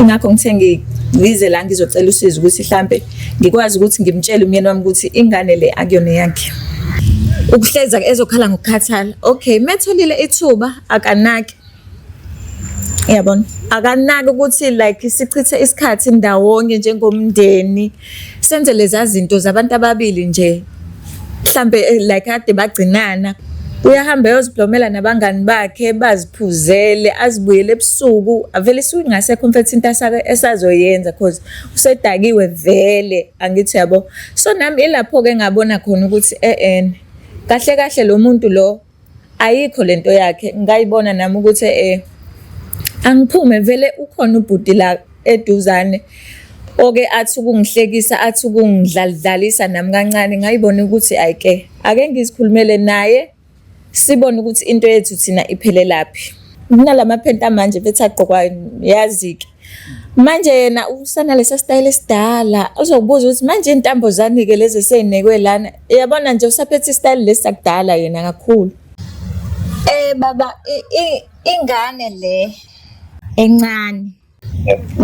Ingakho ngithe ngize la ngizocela usizo ukuthi hlampe ngikwazi ukuthi ngimtshele umyeni wami ukuthi ingane le akuyona eyakhe. Ukuhleza ezokhala ngokukhathala. Okay, metholile ithuba akanaki. Yabona? Akanaki ukuthi like sichithe isikhathi ndawonye njengomndeni. Senze leza zinto zabantu ababili nje. Mhlambe like kade bagcinana. Uyahamba eyoziblomela nabangani bakhe baziphuzele azibuyele ebusuku avele isuke ingasekho mfethu into esazoyenza cause usedakiwe vele angithi yabo. So nami ilapho-ke engabona khona ukuthi e-en kahle kahle lo muntu lo ayikho lento yakhe ngayibona nami ukuthi angiphume vele ukhona ubhuti la eduzane oke athi ukungihlekisa athi ukungidlalidlalisa nami kancane ngayibona ukuthi ayike ake ngizikhulumele naye sibone ukuthi into yethu thina iphelelaphi. Kunalamaphenti amanje bethi agqokwayo yazi-ke manje yena usanalesa sitayela esidala uzokubuza ukuthi manje iy'ntambo zani-ke lezi esey'nekwe lana yabona nje usaphethe isitayela lesi sakudala yena kakhulu. Baba ingane le encane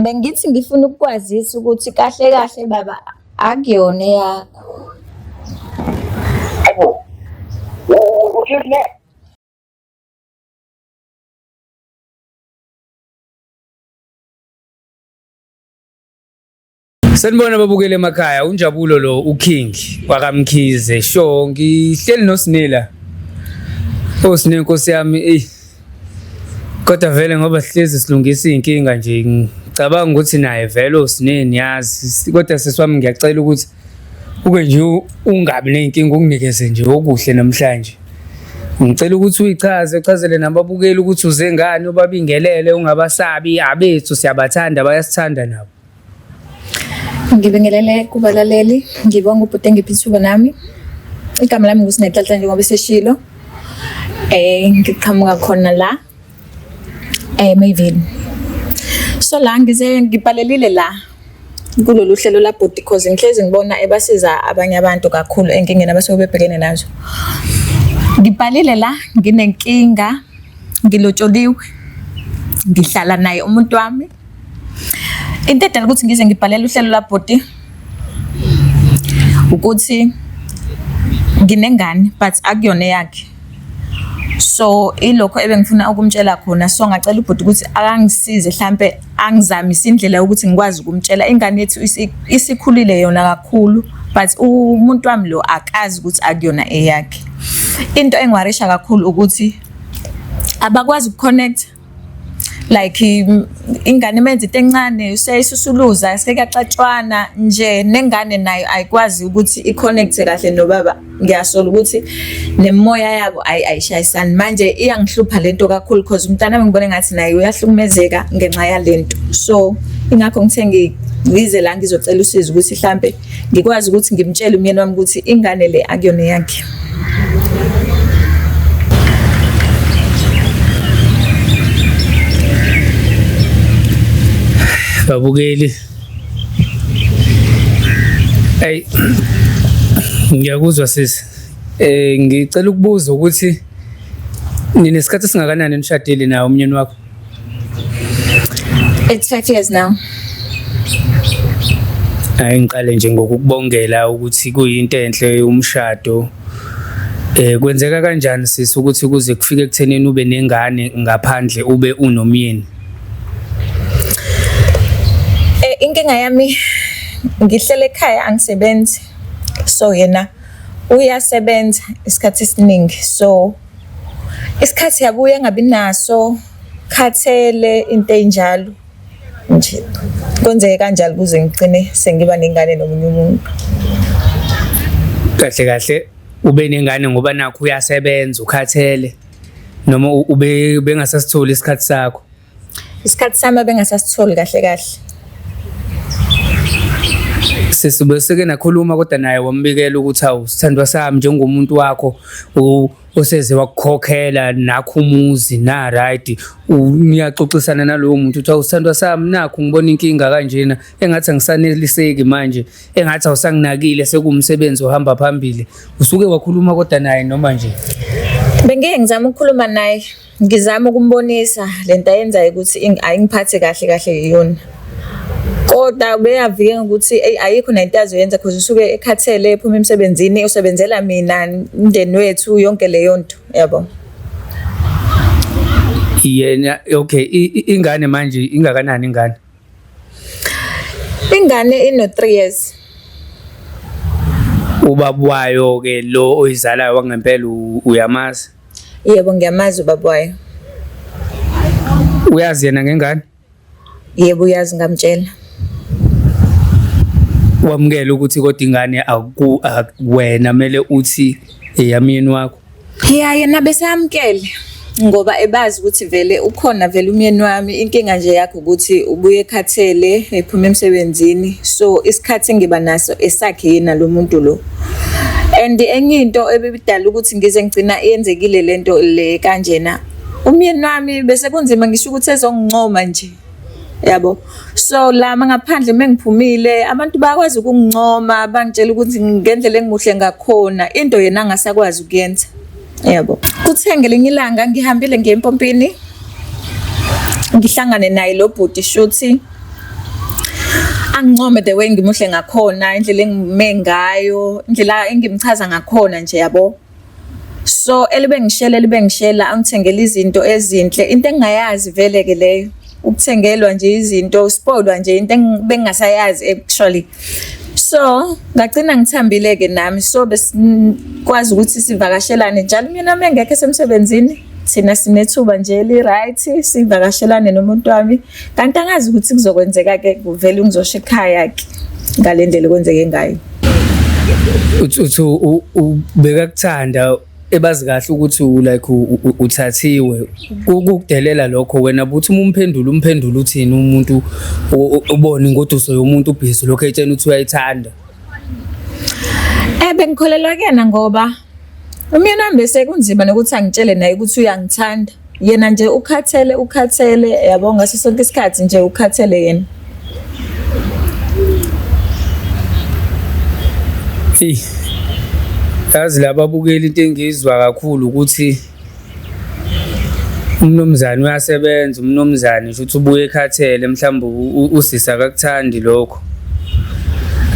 bengithi ngifuna ukukwazisa ukuthi kahle kahle baba akuyona eyakho. Hayibo. Uthini le? Sanibona babukele emakhaya, uNjabulo lo uKing wakaMkhize. Sho ngihleli noSinela. Oh Sine Nkosi yami, ey. Kodwa vele ngoba sihlezi silungisa izinkinga nje ngicabanga ukuthi naye vele uSine niyazi. Kodwa sisi wami ngiyacela ukuthi uke nje ungabi nenkinga unginikeze nje okuhle namhlanje. Ngicela ukuthi uyichaze uchazele nababukeli ukuthi uze ngani ubabingelele ungabasabi abethu siyabathanda bayasithanda nabo. Ngibingelele kubalaleli, ngibonga ubhuti engipha ithuba nami. Igama lami nguSinenhlanhla njengoba eseshilo. Ngiqhamuka khona la eMayville. So la ngize ngibhalelile la kulolu hlelo labhuti cause ngihlezi ngibona ebasiza abanye abantu kakhulu enkingeni abasuke bebhekene nazo. Ngibhalile la nginenkinga, ngilotsholiwe, ngihlala naye umuntu wami. Into edala ukuthi ngize ngibhalele uhlelo labhuti ukuthi nginengane but akuyona eyakhe. So ilokho ebengifuna ukumtshela khona so ngacela ubhuti ukuthi akangisize hlampe angizamise indlela yokuthi ngikwazi ukumtshela ingane yethu isikhulile yona kakhulu but umuntu wami lo akazi ukuthi akuyona eyakhe. Into engiwarisha kakhulu ukuthi abakwazi ukuconnect like ingane imenza into encane useyisusuluza sekuyaxatshwana nje nengane nayo ayikwazi ukuthi i-connect kahle nobaba. Ngiyasola ukuthi nemimoya yabo ayishayisani. Manje iyangihlupha lento kakhulu cause umntana wami ngibona engathi naye uyahlukumezeka ngenxa yalento. So ingakho ngithe ngize la ngizocela usizo ukuthi hlampe ngikwazi ukuthi ngimtshele umyeni wami ukuthi ingane le akuyona eyakhe. Babukeli. Hey ngiyakuzwa sisi. Ngicela ukubuza ukuthi ninesikhathi esingakanani nishadile naye umnyeni wakho? It's 5 years now. Hayi ngiqale nje ngokukubongela ukuthi kuyinto enhle umshado. Kwenzeka kanjani sisi ukuthi kuze kufike ekuthenini ube nengane ngaphandle ube unomyeni? Inkinga yami ngihlele ekhaya angisebenzi. So yena uyasebenza isikhathi esiningi. So isikhathi yabuye angabi naso, khathele into ey'njalo nje. Kwenzeke kanjalo kuze ngigcine sengiba nengane nomunye umuntu. Kahle kahle ube nengane ngoba nakhu uyasebenza ukhathele noma ube bengasasitholi isikhathi sakho. Isikhathi sami abengasasitholi kahle kahle. Sisi beseke nakhuluma kodwa naye wambikela ukuthi awu sithandwa sami njengomuntu wakho oseze wakukhokhela nakho umuzi na right niyaxoxisana nalowo muntu uthi awu sithandwa sami nakho ngibona inkinga kanjena engathi angisaneliseki manje engathi awusanginakile sekuwumsebenzi ohamba phambili usuke wakhuluma kodwa naye noma nje. Bengike ngizama ukukhuluma naye ngizama ukumbonisa lento ayenzayo ukuthi ayingiphathi kahle kahle iyona. Kodwa beyavike ngokuthi eyi ayikho nento azoyenza cause usuke ekhathele ephuma emsebenzini usebenzela mina umndeni wethu yonke leyo nto yabo. Yena okay ingane manje ingakanani ingane? Ingane ino 3 years. Ubaba wayo ke lo oyizalayo wangempela uyamazi? Yebo ngiyamazi ubaba wayo. Uyazi yena ngengane? Yebo uyazi ngamtshela. Wamukela ukuthi kodwa ingane aku wena mele uthi eyamyeni wakho. Ya yena beseyamukele ngoba ebazi ukuthi vele ukhona vele umyeni wami inkinga nje yakhe ukuthi ubuye ekhathele ephuma emsebenzini so isikhathi engiba naso esakhe yena lo muntu lo and enye into ebidala ukuthi ngize ngigcina yenzekile lento le kanjena umyeni wami bese kunzima ngisho ukuthi ezongincoma nje yabo so lama ngaphandle mengiphumile abantu bayakwazi ukungincoma bangitshela ukuthi ngendlela engimuhle ngakhona into yena angasakwazi ukuyenza yabo kuthe ngelinye ilanga ngihambile ngiye empompini ngihlangane naye lo bhuti shuthi angincome the way ngimuhle ngakhona indlela engime ngayo indlela engimchaza ngakhona nje yabo So elibe ngishela elibe ngishela angithengele izinto ezinhle into engingayazi vele ke leyo ukuthengelwa nje izinto spoilwa nje into bengingasayazi actually so ngagcina ngithambile ke nami so besikwazi ukuthi sivakashelane njalo mina uma engekho esemsebenzini thina sinethuba nje eli-right sivakashelane nomuntu wami kanti angazi ukuthi kuzokwenzeka-ke kuvele ungizosho ekhaya-ke ngale ndlela okwenzeke ngayo. Uthi uthi ubekakuthanda ebazi kahle ukuthi like uthathiwe kukudelela lokho wena buthi uma umphendula umphendula uthini umuntu ubone ingoduso yomuntu ubhizi lokho etshena ukuthi uyayithanda. Eh bengikholelwa kuyena ngoba umyeni wami bese kunzima nokuthi angitshele naye ukuthi uyangithanda. Yena nje ukhathele ukhathele yabo ngaso sonke isikhathi nje ukhathele yena. Eyi yazi lababukeli into engiyizwa kakhulu ukuthi umnumzane uyasebenza umnumzane shuthi ubuye ekhathele mhlawumbe usisi akakuthandi lokho.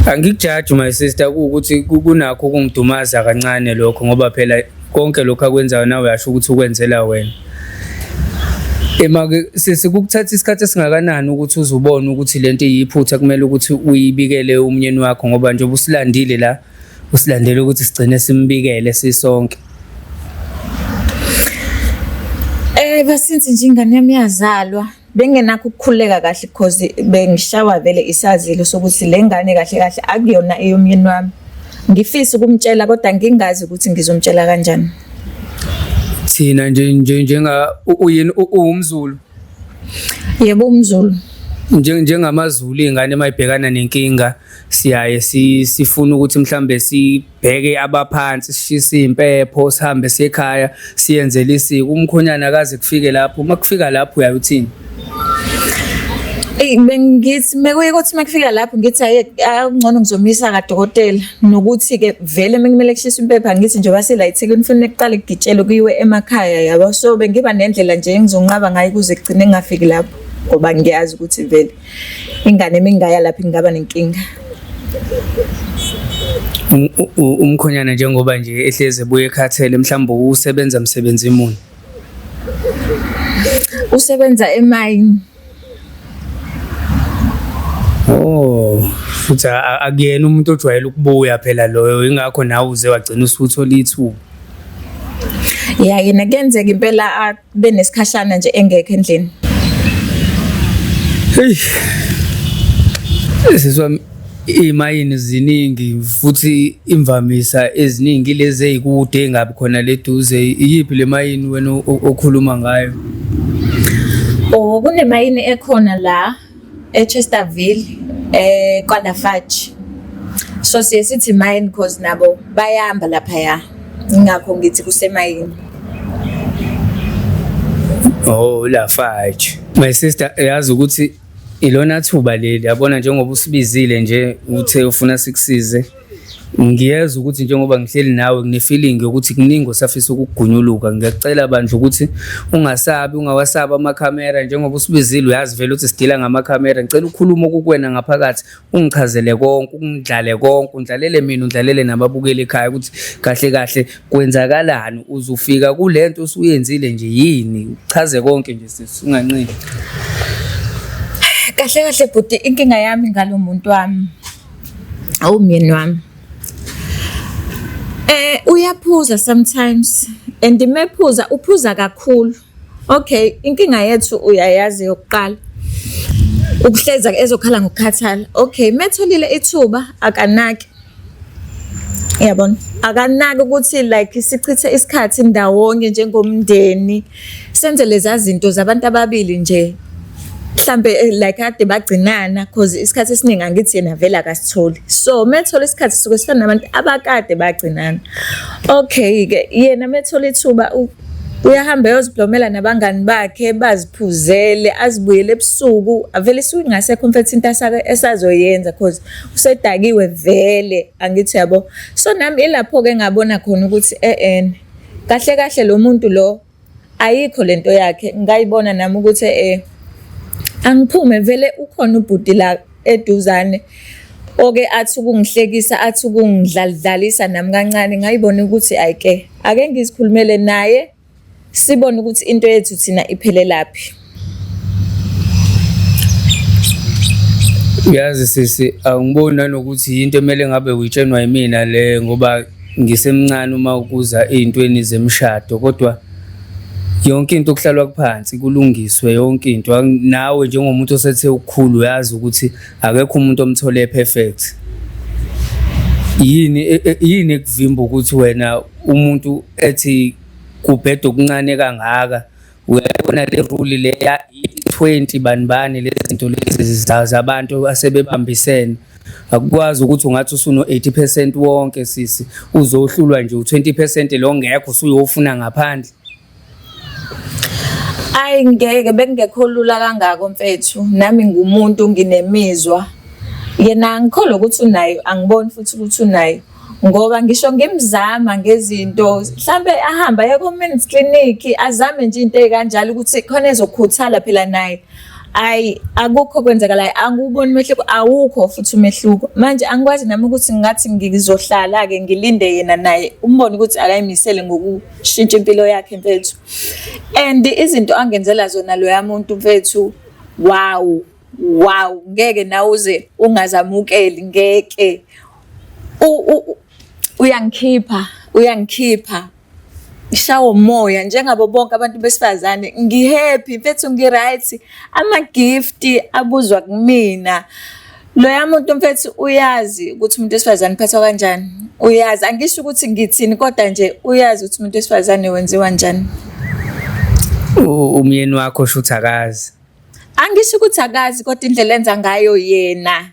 Angikujaji my sister kuwukuthi kunakho ukungidumaza kancane lokho ngoba phela konke lokhu akwenzayo nawe uyasho ukuthi ukwenzela wena. Ema-ke sisi kukuthatha isikhathi esingakanani ukuthi uze ubone ukuthi lento iyiphutha kumele ukuthi uyibikele umnyeni wakho ngoba njengoba usilandile la usilandele ukuthi sigcine simbikele sisonke. Eh basinsi nje ingane yami yazalwa bengenakho ukukhululeka kahle because bengishawa vele isazilo sokuthi le ngane kahle kahle akuyona eyomyeni wami. Ngifisa ukumtshela kodwa ngingazi ukuthi ngizomtshela kanjani. Thina nje nje njenga uyini uwumZulu? Yebo umZulu. NjengamaZulu iy'ngane uma ibhekana nenkinga siyaye sifune ukuthi mhlambe sibheke abaphansi sishise iy'mpepho sihambe siye ekhaya siyenzele isiko. Umkhonyana akaze kufike lapho, uma kufika lapho uyaye uthini? Eyi bengithi mekuye kothi makufika lapho ngithi aye akungcono ngizomisa kadokotela nokuthi-ke vele mekumele kushiswe impepha ngithi njengoba sila eThekwini kufanele kuqale kugitshelwe kuyiwe emakhaya yabo so bengiba nendlela nje engizonqaba ngayo ukuze kugcine ngingafiki lapho ngoba ngiyazi ukuthi vele ingane mingaya lapho ingaba nenkinga. Umkhonyana njengoba nje ehlezi ebuye ekhathele mhlawumbe usebenza msebenzi muni? Usebenza emayini. Oh, futhi akuyena umuntu ojwayele ukubuya phela loyo ingakho nawe uze wagcina usuthola ithuba. Ya yena kuyenzeka impela abe nesikhashana nje engekho endlini. Hey. Sisi wami imayini ziningi futhi imvamisa eziningi lezi ey'kude engabi khona le duze iyiphi le mayini wena okhuluma ngayo? Oh kunemayini ekhona la eChesterville eh kwaLafarge. So siye sithi mine cause nabo bayamba laphaya. Ingakho ngithi kusemayini. Oh Lafarge. My sister yazi ukuthi ilona thuba leli yabona njengoba usibizile nje uthe ufuna sikusize. Ngiyezwa ukuthi njengoba ngihleli nawe ngine-feeling yokuthi kuningi osafisa ukugunyuluka. Ngiyacela bandla ukuthi ungasabi, ungawasabi amakhamera njengoba usibizile uyazi vele ukuthi sidila ngamakhamera. Ngicela ukhulume okukuwena ngaphakathi, ungichazele konke, ungidlale konke, undlalele mina, undlalele nababukeli ekhaya ukuthi kahle kahle kwenzakalani uzufika kule nto osuyenzile nje yini? Uchaze konke nje sisi, unganqini. Kahle kahle bhuti, inkinga yami ngalo muntu wami awumyeni wami. Uyaphuza sometimes and mephuza uphuza kakhulu. Okay, inkinga yethu uyayazi yokuqala ukuhleza ezokhala ngokukhathala. Okay, metholile ithuba akanaki. Yabona, akanaki ukuthi like sichithe isikhathi ndawonye njengomndeni, senze leza zinto zabantu ababili nje mhlambe like kade bagcinana cause isikhathi esiningi angithi yena vele akasitholi. So methola isikhathi suke sifana nabantu abakade bagcinana. Okay-ke yena methola ithuba uyahamba eyoziblomela nabangani bakhe baziphuzele azibuyele ebusuku avele isuke ingasekho mfethu into esazoyenza cause usedakiwe vele angithi yabo. So nami ilapho-ke engabona khona ukuthi e-ene kahle kahle lo muntu lo ayikho lento yakhe ngayibona nami ukuthi angiphume vele ukhona ubhuti la eduzane oke athi ukungihlekisa athi ukungidlalidlalisa nami kancane ngayibona ukuthi ayike ake ngizikhulumele naye sibone ukuthi into yethu thina iphelelaphi. Uyazi sisi, angiboni nanokuthi yinto emele ngabe uyitshenwa yimina le ngoba ngisemncane uma kuza ey'ntweni zemishado kodwa yonke into kuhlalwa phansi kulungiswe yonke into. Nawe njengomuntu osethe ukukhula uyazi ukuthi akekho umuntu omthole perfect. Yini yini ekuvimba ukuthi wena umuntu ethi kubheda okuncane kangaka uyayibona le rule leya 20 bani bani lezi zinto lezi zabantu asebebambisene akukwazi ukuthi ungathi usuno 80% wonke sisi uzohlulwa nje u20% lo ngekho usuyofuna ngaphandle. Ayi ngeke bekungekho lula kangako mfethu, nami ngumuntu nginemizwa. Yena angikholwa ukuthi unayo, angiboni futhi ukuthi unayo ngoba ngisho ngimzama ngezinto mhlambe ahambe aye ko-men's clinic azame nje into ey'kanjalo ukuthi khona ezokhuthala phela naye. Ayi akukho okwenzakalayo, angiwuboni umehluko, awukho futhi umehluko. Manje angikwazi nami ukuthi ngingathi ngizohlala-ke ngilinde yena naye umbone ukuthi akayimisele ngokushintsha impilo yakhe mfethu. And izinto angenzela zona loya muntu mfethu, wow, wow, ngeke nawe uze ungazamukeli ngeke. Uyangikhipha, uyangikhipha. Ngishawa umoya njengabo bonke abantu besifazane ngi-happy mfethu ngi-right ama-gift abuzwa kumina. Loya muntu mfethu uyazi ukuthi umuntu wesifazane uphathwa kanjani, uyazi. Angisho ukuthi ngithini kodwa nje uyazi ukuthi umuntu wesifazane wenziwa njani. Umyeni wakho shuthi akazi. Angisho ukuthi akazi kodwa indlela enza ngayo yena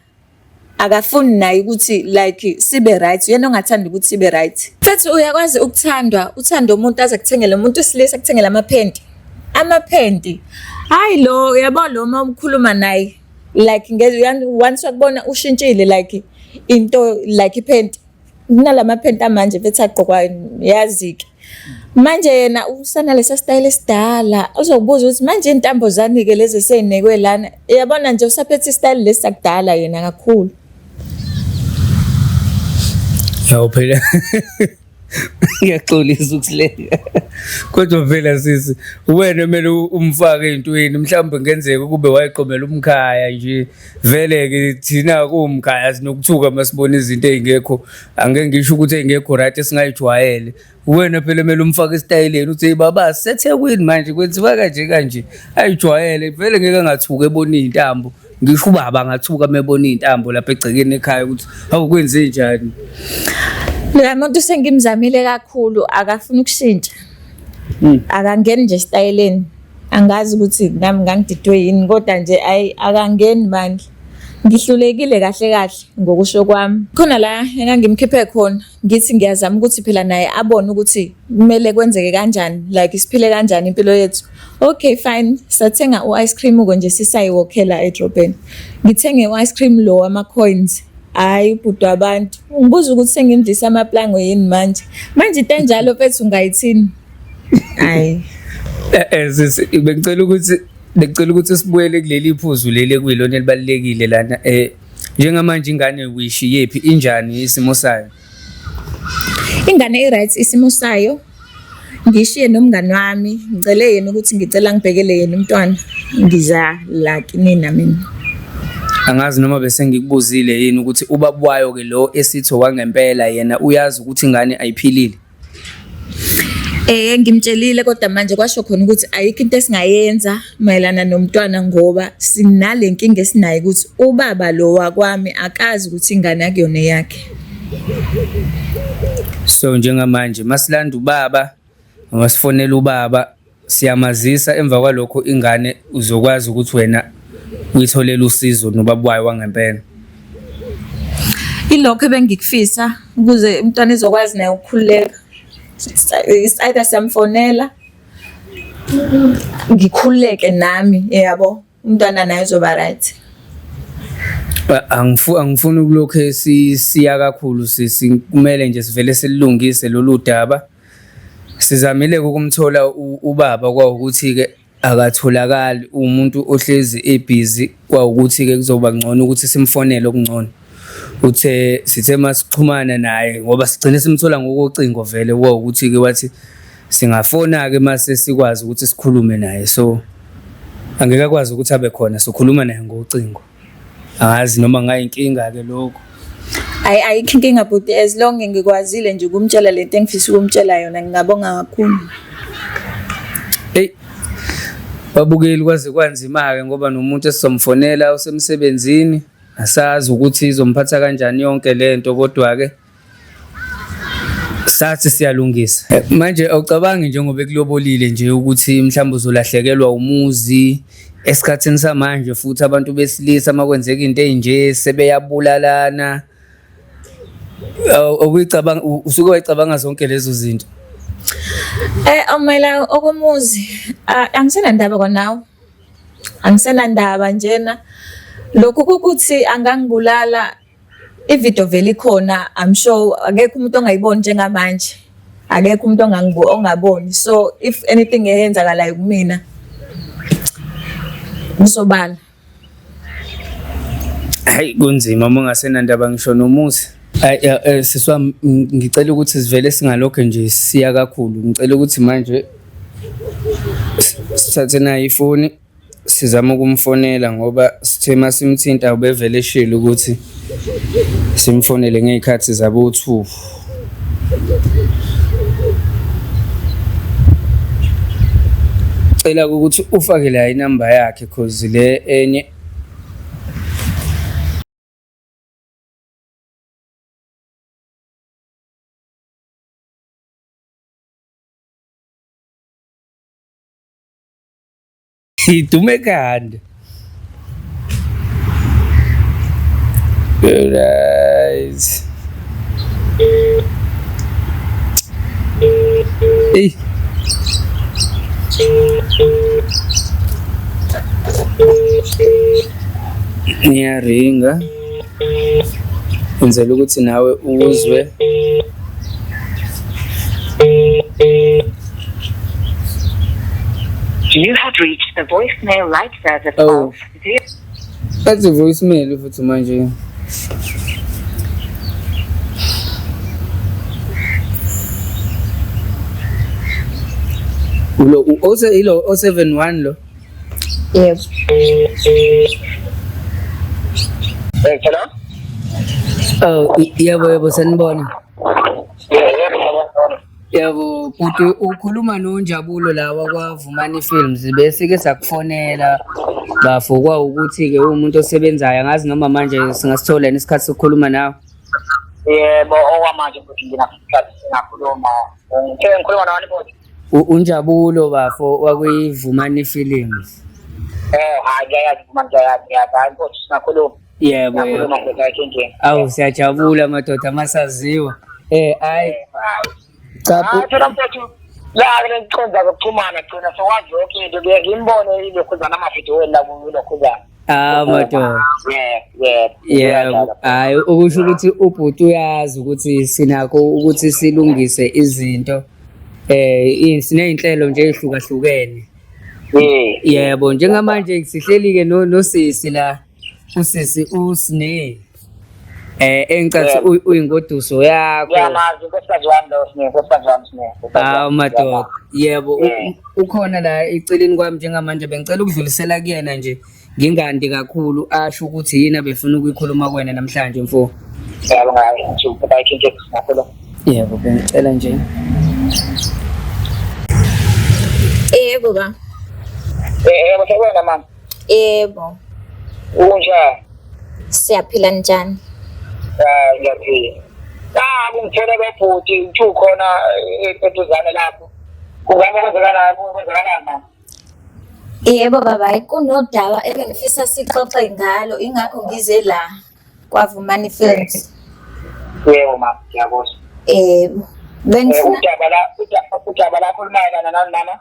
akafuni naye ukuthi like sibe right, uyena ongathandi ukuthi sibe right. Mfethu uyakwazi ukuthandwa, uthande umuntu aze akuthengele umuntu wesilisa akuthengele amaphenti. Amaphenti. Hhayi lo uyabo lo uma ukhuluma naye like once wakubona ushintshile like into like iphenti. Kunalamaphenti amanje mfethu agqokwayo yazi-ke. Manje yena usanalesa sitayela esidala uzokubuza ukuthi manje iy'ntambo zani-ke lezi esey'nekwe lana. Uyabona nje usaphethe isitayela lesi sakudala yena kakhulu. Yawu phela ngiyaxolisa ukusileka kodwa phela sisi uwena kumele umfake ey'ntweni mhlawumbe kungenzeka ukube wayeqomela umkhaya nje vele-ke thina kuwumkhaya sinokuthuka uma sibona izinto ey'ngekho angeke ngisho ukuthi ey'ngekho right esingayijwayele uwena phela kumele umfake esitayeleni uthi hey baba sisethekwini manje kwenziwa kanje kanje ayijwayele vele ngeke angathuki ebona iy'ntambo ngisho ubaba angathuka uma ebona iy'ntambo lapha egcekeni ekhaya ukuthi hawu kwenze njani. Loya muntu sengimzamile kakhulu akafuni ukushintsha. Akangeni nje esitayeleni. Angazi ukuthi nami ngangididwe yini kodwa nje ayi akangeni bandla. Ngihlulekile kahle kahle ngokusho kwami. Khona la engangimkhiphe khona ngithi ngiyazama ukuthi phela naye abone ukuthi kumele kwenzeke kanjani like siphile kanjani impilo yethu. Okay fine, sathenga u-ice cream-ko nje sisayiwokhela edrobheni. Ngithenge u-ice cream lo wama-coins. Hhayi ubhuti wabantu, ungibuza ukuthi sengimdlisa amaplangwe yini manje. Manje into enjalo mfethu ungayithini? Hhayi. Eh, eh sisi bengicela ukuthi sibuyele kuleli phuzu leli ekuyilona elibalulekile lana. Njengamanje ingane uyishiyephi, injani isimo sayo? Ingane i-right isimo sayo. Ngishiye nomngani wami, ngicele yena ukuthi ngicela ngibhekele yena umntwana. Ngiza la kinina mina. Angazi noma bese ngikubuzile yini ukuthi ubaba wayo ke lo esithi owangempela yena uyazi ukuthi ingane ayiphilile. Ngimtshelile kodwa manje kwasho khona ukuthi ayikho into esingayenza mayelana nomntwana ngoba sinale nkinga esinayo ukuthi ubaba lo wakwami akazi ukuthi ingane akuyona eyakhe. So njengamanje masilanda ubaba noma sifonela ubaba siyamazisa, emva kwalokho ingane uzokwazi ukuthi wena uyitholele usizo nobaba wayo wangempela. Ilokho ebengikufisa ukuze umntwana ezokwazi naye ukukhululeka. It's either siyamfonela ngikhululeke nami, yabo, umntwana naye uzoba right. Angifuni ukulokhu siya kakhulu sisi, kumele nje sivele silungise lolu daba. Sizamile ukumthola ubaba kwawukuthi-ke akatholakali, uwumuntu ohlezi ebhizi, kwawukuthi-ke kuzoba ngcono ukuthi simfonele okungcono. Uthe sithe masixhumana naye ngoba sigcine simthola ngokocingo vele, kwawukuthi-ke wathi singafona-ke mase sikwazi ukuthi sikhulume naye, so angeke akwazi ukuthi abe khona, sokhuluma naye ngocingo. Angazi noma kungayinkinga-ke lokho. Ayi, ayikho inkinga bhuti, as long ngikwazile nje ukumtshela lento engifisa ukumtshela yona, ngingabonga kakhulu. Eyi, babukeli, kwaze kwanzima-ke ngoba nomuntu esizomfonela usemsebenzini, asazi ukuthi izomphatha kanjani yonke lento, kodwa-ke sathi siyalungisa. Manje awucabangi njengoba ekulobolile nje ukuthi mhlawumbe uzolahlekelwa umuzi esikhathini samanje, futhi abantu besilisa uma kwenzeka into ey'nje sebeyabulalana? Awuyicabanga, usuke wayicabanga zonke lezo zinto? Mayelana okomuzi, angisenandaba kwanawo. Angisenandaba njena. Lokhu kukuthi angangibulala, ividiyo vele ikhona, I'm sure akekho umuntu ongayiboni njengamanje. Akekho umuntu ongaboni. So if anything eyenzakalayo kumina kusobala. Hayi, kunzima uma ungasenandaba ngisho nomuzi. Hayi, sisi wami, ngicela ukuthi sivele singalokho nje siya kakhulu. Ngicela ukuthi manje sithathe nayo ifoni sizame ukumfonela ngoba sithe masimthinta ubevele eshilo ukuthi simfonele ngey'khathi zabo-2. Cela ukuthi ufake la inamba yakhe cause le enye idume ekhanda. Right. Eyi. Iyaringa. Wenzela ukuthi nawe uzwe. You have reached the voicemail light service Oh. of zero. Bathi voicemail futhi manje. Ulo ose ilo 071 lo. Yebo. Hello? Oh, yebo yebo, sanibona. Yebo, yebo. Yebo, bhuti, ukhuluma noNjabulo la wakwaVumani Films, besike sakufonela bafo, kwawukuthi-ke uwumuntu osebenzayo, angazi noma manje singasithola yini isikhathi sokukhuluma nawe. Yebo, okwamanje futhi nginaso isikhathi, singakhuluma. Ngithe ngikhuluma nani futhi? UNjabulo bafo wakwiVumani Films. Hayi, ngiyayazi Vumani, ngiyayazi, ngiyazi. Hayi mfowethu, singakhuluma. Yebo yebo. Singakhuluma futhi, ayikho inkinga. Awu, siyajabula madoda masaziwa. Hayi cha. Hayi phela mfowethu, la ke lenkonza zokuxhumana gcina sokwazi yonke into, kuye ngimbone ilokhuzana amavidiyo la kulokhuzana. Ah, madoda. Yeah, Yebo. Yebo, hhayi okusho ukuthi ubhuti uyazi ukuthi sinakho ukuthi silungise izinto. Siney'nhlelo nje ey'hlukahlukene. Yebo, njengamanje sihleli-ke nosisi la, usisi uSne. Engicathi uyingoduso yakho. Ngiyamazi unkosikazi wami lo Sne, unkosikazi wami Sne. Hawu madoda. Yebo, ukhona la eceleni kwami njengamanje bengicela ukudlulisela kuyena nje ngingandi kakhulu asho ukuthi yini abefuna ukuyikhuluma kuwena namhlanje mfo. Yebo ngayo nje bayikho into ngakhuluma. Yebo, bengicela nje. Yebo ba. Yebo sawubona mama. Yebo. Unjani? Siyaphila njani? Ah, ngiyaphila. Ah, kungithele bebhuti uthi ukhona eduzane lapho. Kungabe kwenzekalani kwenzekalani mama? Yebo baba, kunodaba ebengifisa sixoxe ngalo ingakho ngize la kwaVumani Films. Yebo mama, ngiyakuzwa. Yebo. Bengifuna Udaba la udaba lakho lumayelana nani mama?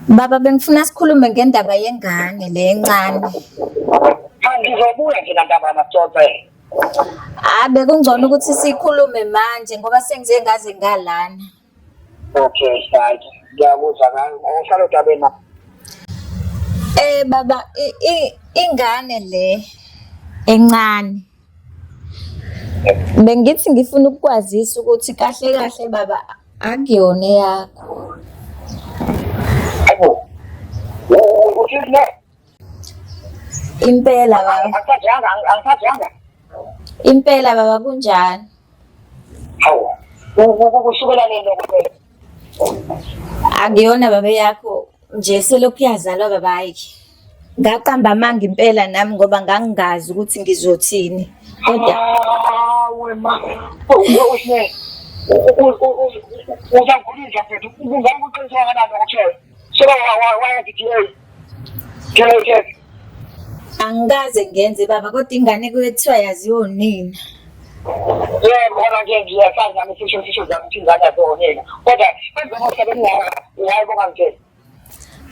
Baba bengifuna sikhulume ngendaba yengane le encane. Cha ngizobuya nje nantambama sixoxe. Ah bekungcono ukuthi sikhulume manje ngoba sengize ngaze ngalana. Okay, right. Ngiyakuzwa kahle. Awuhlala odabeni ma. Baba ingane le encane bengithi ngifuna ukukwazisa ukuthi kahle kahle baba akuyona eyakho. Hayibo. Uthini le? Impela baba. Angisajanga, angisajanga. Impela baba kunjani? Hawu. Kusukela nini lokho phela? Akuyona baba yakho nje selokhu yazalwa baba hayi. Ngaqamba amanga impela nami ngoba ngangingazi ukuthi ngizothini. Kodwa Hawe ma. Usne. Uzangulisa mfethu. Ungangiqinisa kanani ukutshela? Solo wayenza i-TA. TA test. Angikaze ngenze baba kodwa ingane kuye kuthiwa yaziwa unina. Yebo kona nje ngiyasazi nami isisho isisho zami ukuthi ingane yaziwa unina. Kodwa kwenzeka umhlaba engaka hayi bongangitsheli.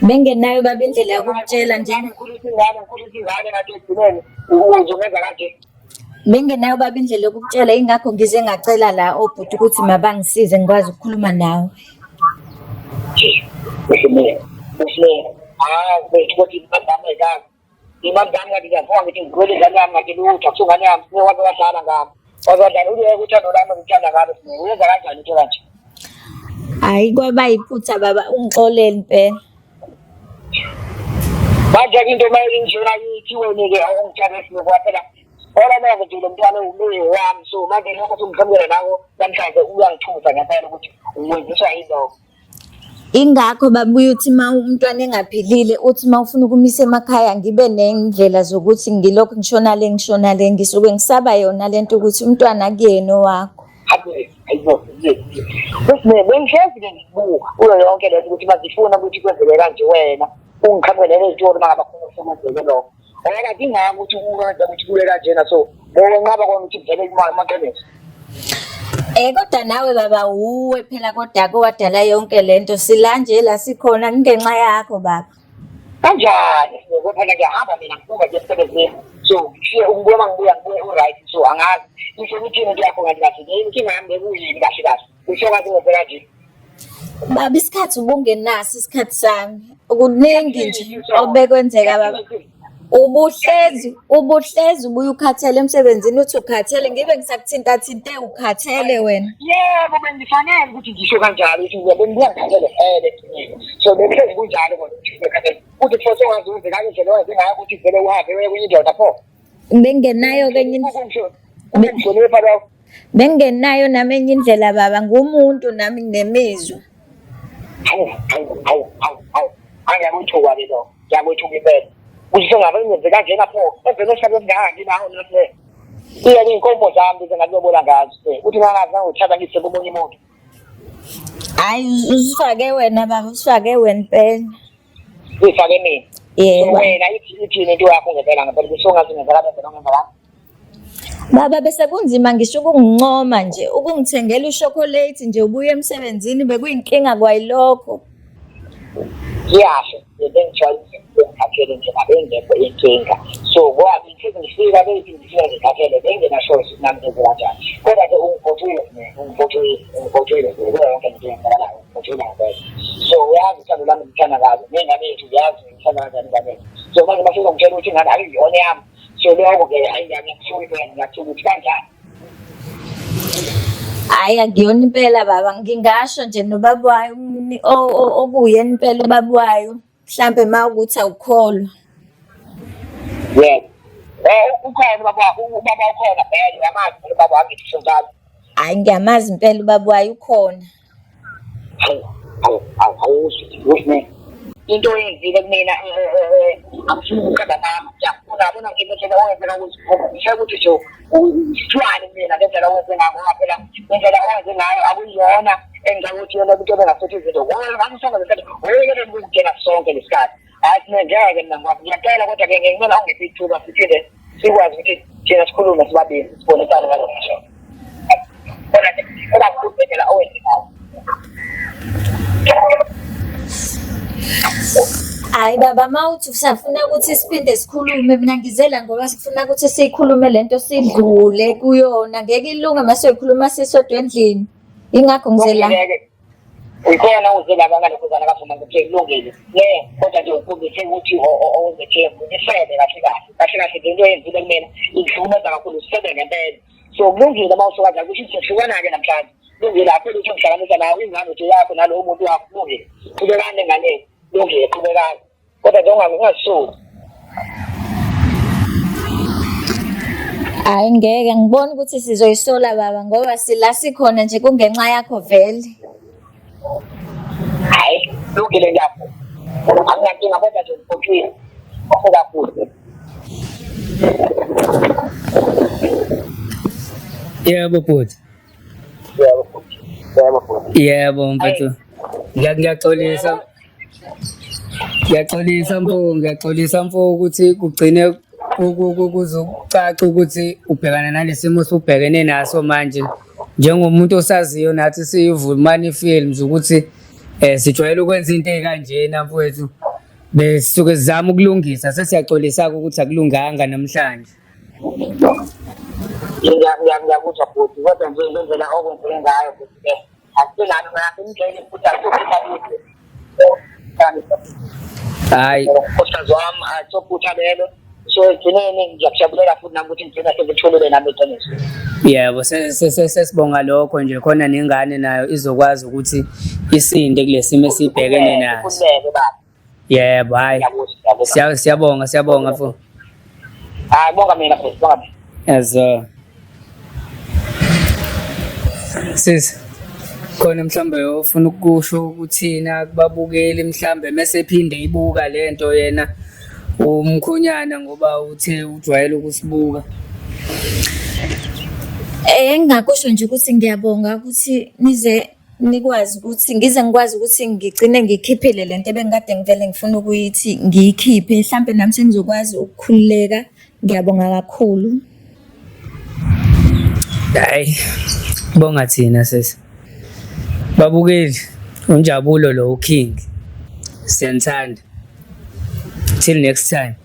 Bengenayo baba indlela yokukutshela nje. Ngikhulisa ingane ngikhulisa ingane ngathi ekugcineni uzongenza kanje. Bengenayo baba indlela yokukutshela ingakho ngize ngacela la obhuti ukuthi mabangisize ngikwazi ukukhuluma nawe. Usine. Usine. Ah, bethu kodwa imali yami ayikazi. Imali yami ngathi ngiyavuka ngithi ngigwele ingane yami ngathi lutho akusiyo ingane yami sine waze wadlala ngami. Waze wadlala uyeke uthando lami ngithanda ngalo sine. Uyenza kanjani into kanje? Hayi kwaba yiphutha baba ungixolele impela. Manje into uma injena ithi wena-ke awungitshale sine kwaphela. Ngoba manje nje lo mntwana uloyo wami so manje lokho sengimqhamukela nako namhlanje uyangithusa ngempela ukuthi wenziswa yilokho. Ingakho babuye uthi uma umntwana engaphilile uthi uma ufuna ukumisa emakhaya ngibe ney'ndlela zokuthi ngilokhu ngishona le ngishona le ngisuke ngisaba yona le nto ukuthi umntwana akuyena owakho. Bengihlezi-ke ngibuka kuyo yonke le nto ukuthi bazifuna ukuthi kwenzeke kanje wena ungiqhamukele nezitolo uma ngabe khona sekwenzeke lokho. Ngoba kingako ukuthi ukwenza ukuthi kube kanjena so bonqaba kona ukuthi kuvele imali amaqiniso. Kodwa nawe baba wuwe phela kodwa kowadala yonke lento sila nje la sikhona kungenxa yakho baba. Kanjani? Ngoba phela ngiyahamba mina ngiphuma nje emsebenzini. So ngishiye ungibuya mangibuya ngibuye u-right so angazi. Isho ukuthi into yakho kanti kahle inkinga yami bekuyini kahle kahle. Usho kathi ngenze kanje. Baba isikhathi ubungenaso isikhathi sami. Kuningi nje obekwenzeka baba. Ubuhlezi ubuhlezi ubuye ukhathele emsebenzini uthi ukhathele ngibe ngisakuthinta thinte ukhathele wena. Yebo bengifanele ukuthi ngisho kanjalo ukuthi ngiyabe ngibuya ngikhathele vele. So bekuhlezi kunjalo kodwa ukuthi ngikhathele. Uthi pho songazi wenze kanje indlela owenze ngayo ukuthi vele uhambe uye kwenye indoda pho. Bengenayo kenye Ukungihlonipha lokho. Bengenayo nami enye indlela baba ngumuntu nami nginemizwa. Hawu hawu hawu hawu hawu. Angiyakwethuka ke lo. Ngiyakwethuka impela. Kuthi sengabe ngenze kanjena pho. Emveni kwesihlalo esingaka nginawo mina sine. Iya iy'nkomo zami bese ngalobola ngazo. Uthi ngangazi ngangothatha ngise komunye umuntu. Hayi usifake wena baba usifake wena impela. Uyifake mina. Yebo. Wena ithini into yakho ngempela ngempela ukuthi ungazi ngenza kanjena ngenza kanjena. Baba bese kunzima ngisho ukungincoma nje ukungithengela ushokolate nje ubuye emsebenzini bekuyinkinga kwayilokho. Ngiyasho. Bengijwayele ukuthi ngikhathele nje ngabengekho inkinga. So kwabi ngithe ngifika bethi ngifika ngikhathele benginasho ukuthi nami ngenze kanjani. Kodwa-ke ungiphoxile ungiphoxile ungiphoxile kuyo yonke lento eyenzakalayo ungiphoxile ngempela. So uyazi uthando lwami ngithanda kabi ney'ngane yethu uyazi ngithanda kanjani ingane yethu. So manje mase uzongitshela ukuthi ingane akuyona yami. So lokho-ke hhayi ngiyakuthuka impela ngiyathuka ukuthi kanjani. Hhayi akuyona impela baba, ngingasho nje nobaba wayo okuyena impela ubaba wayo, mhlampe uma ukuthi awukholwa. Yebo. Eh ukhona ubaba ubaba ukhona vele uyamazi ubaba wami ngisho njalo. Hhayi ngiyamazi impela ubaba wayo ukhona. Hawu hawu hawu hawu into oyenzile kumina eh, eh, eh, angifuni ukuqamba mama ngiyafuna yabona nje ngendlela owenze ngayo ngisho ukuthi nje usithwale kumina ngendlela owenze ngayo ngoba phela ngendlela owenze ngayo akuyona engicabanga ukuthi yona into ebengasuthi izinto ngaso sonke lesikhathi weyekele ukungena sonke lesikhathi hhayi sine ngeke mina ngiyacela kodwa-ke ngicela ungiphe ithuba siphinde sikwazi ukuthi thina sikhulume sibabili sibonisane ngalokho ngisho kodwa nje ngicela ukubhekela owenze ngayo. Hayi baba, uma uthi usafuna ukuthi siphinde sikhulume, mina ngizela ngoba sifuna ukuthi siyikhulume lento sidlule kuyona. Ngeke ilunge uma siyoyikhuluma sisodwa endlini. Yingakho ngize la. Ukhona uze la bangalokhuzana kavuma ukuthi kulungile. Ne, kodwa nje ukhombise ukuthi owezethembu isebe kahle kahle. Kahle kahle lento eyenzile kumina ingihlukumeza kakhulu isebe ngempela. So kulungile uma usuka kanjalo kusho ukuthi sihlukana-ke namhlanje. Kulungile akho lutho ngihlanganisa nawe ingane nje yakho nalowo muntu wakho kulungile. Qhubekani nenganeni. Kulungile qhubekani. Kodwa nje ungasuki. Hhayi ngeke ngibona ukuthi sizoyisola baba ngoba sila sikhona nje kungenxa yakho vele. Hhayi kulungile ngiyavuma. Anginankinga kodwa nje ngiphoxile. Kakhulu kakhulu. Yebo bhuti. Yebo bhuti. Yebo bhuti. Yebo mfethu. Ngiyaxolisa. Ngiyaxolisa mfo, ngiyaxolisa mfo ukuthi kugcine kuzocaca ukuthi ubhekana nalesimo osubhekene naso manje. Njengomuntu osaziyo nathi siyiVumani Films ukuthi eh sijwayele ukwenza into ekanjena mfowethu. Besisuke sizama ukulungisa sesiyaxolisa ukuthi akulunganga namhlanje. Ngiyakuzwa bhuti kodwa nje ngendlela okwenzeke ngayo bhuti ke akusenani ngiyakungena futhi akuphutha lutho. Hayi. Nkosikazi wami akusophutha lelo. So ekugcineni ngiyakujabulela futhi nami ukuthi ngigcina sengitholile nami iqiniso. Yebo sesibonga lokho nje khona nengane nayo izokwazi ukuthi isinde kulesimo esibhekene naso. Khululeke baba. Yebo hayi. Siyabonga siyabonga mfo. Hayi bonga mina futhi bonga mina. Yes sir. Sis khona mhlawumbe ofuna ukusho ukuthina kubabukeli mhlawumbe mese ephinde ibuka lento yena umkhonyana ngoba uthe ujwayele ukusibuka. Eh engingakusho nje ukuthi ngiyabonga ukuthi nize nikwazi ukuthi ngize ngikwazi ukuthi ngigcine ngikhiphile le nto ebengikade ngivele ngifuna ukuyithi ngiyikhiphe, hlampe nami sengizokwazi ukukhululeka. Ngiyabonga kakhulu. Hayi, bonga thina sisi. Babukeli, uNjabulo lo uKing. Siyanithanda. Till next time.